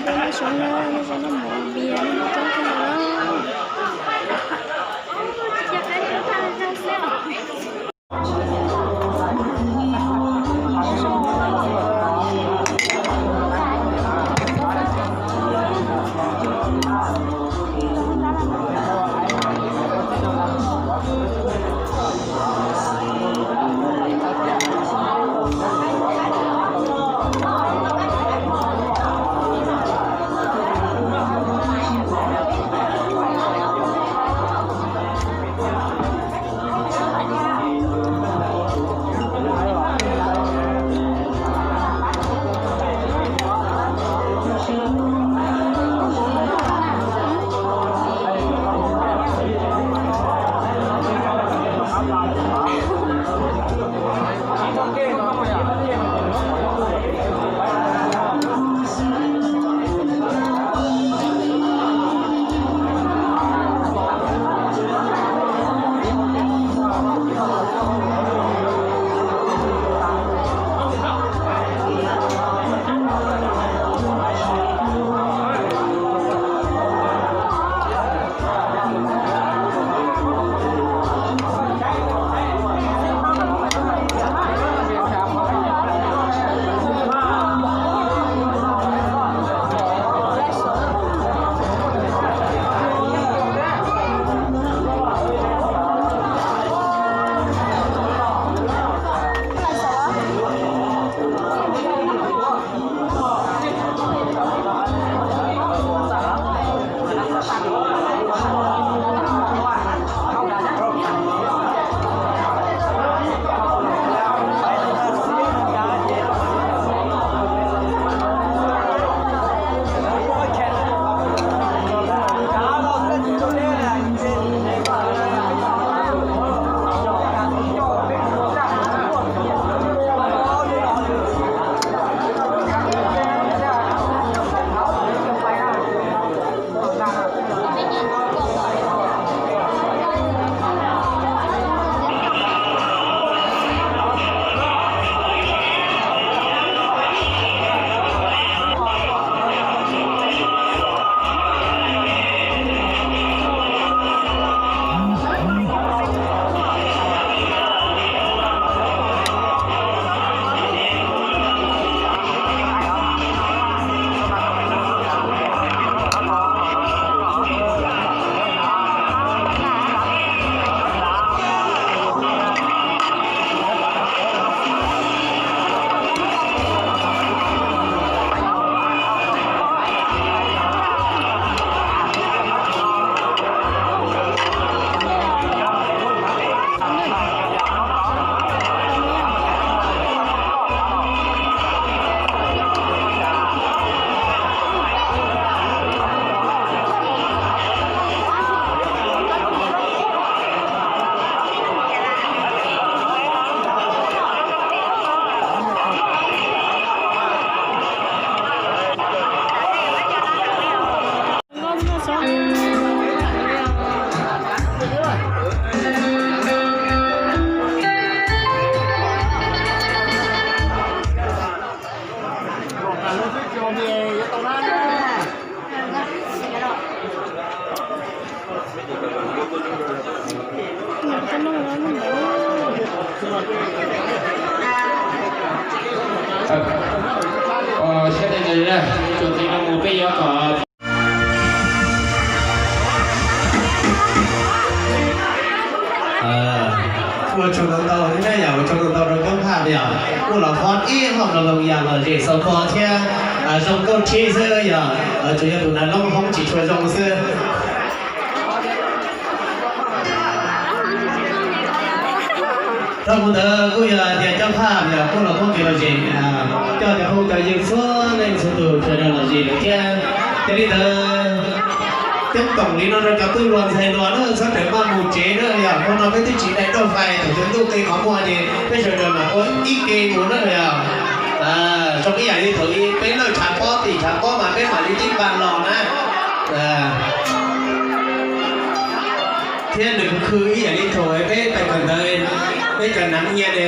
Noj sov na, noj sov noj mov npias noj coob kawg na. Sab tes ntawd, tsuas tes no mus peb yuav kom ua tsaug ntau ntau thiab na yom, ua tsaug ntau ntau rau coob haj yom, kuj los qhov ib hom no zoo yam lom zem xaus kho thiab zoo nkauj tsib xwb yom, tsuas yog tus nas loob hoob tsis tshua zoo xwb. Dhau mus ntawd kuj yog tias coob haj yom, kuj los poob kev lom zem, coj cov phooj cov ywg txhua leej txhua tus sawv daws lom zem lawm thiab. Yog li ntawd, coob toom li no rau cov tub hluas ntxhais hluas na, txhob rawm maj mus tsev na yom, hmo no peb twb tsis dai rauj fais, thaum twg ntuj qe qhov muag ces peb sawv daws mam ua ib ke mus na yom. Zoo ib yam li thaum peb lawj tshav pob tim tshav pob mas peb mam li tib npa los na. Thiab nws kuj khw ib yam li thaum peb tais kawm ntawv, peb cov nav nyiaj ne,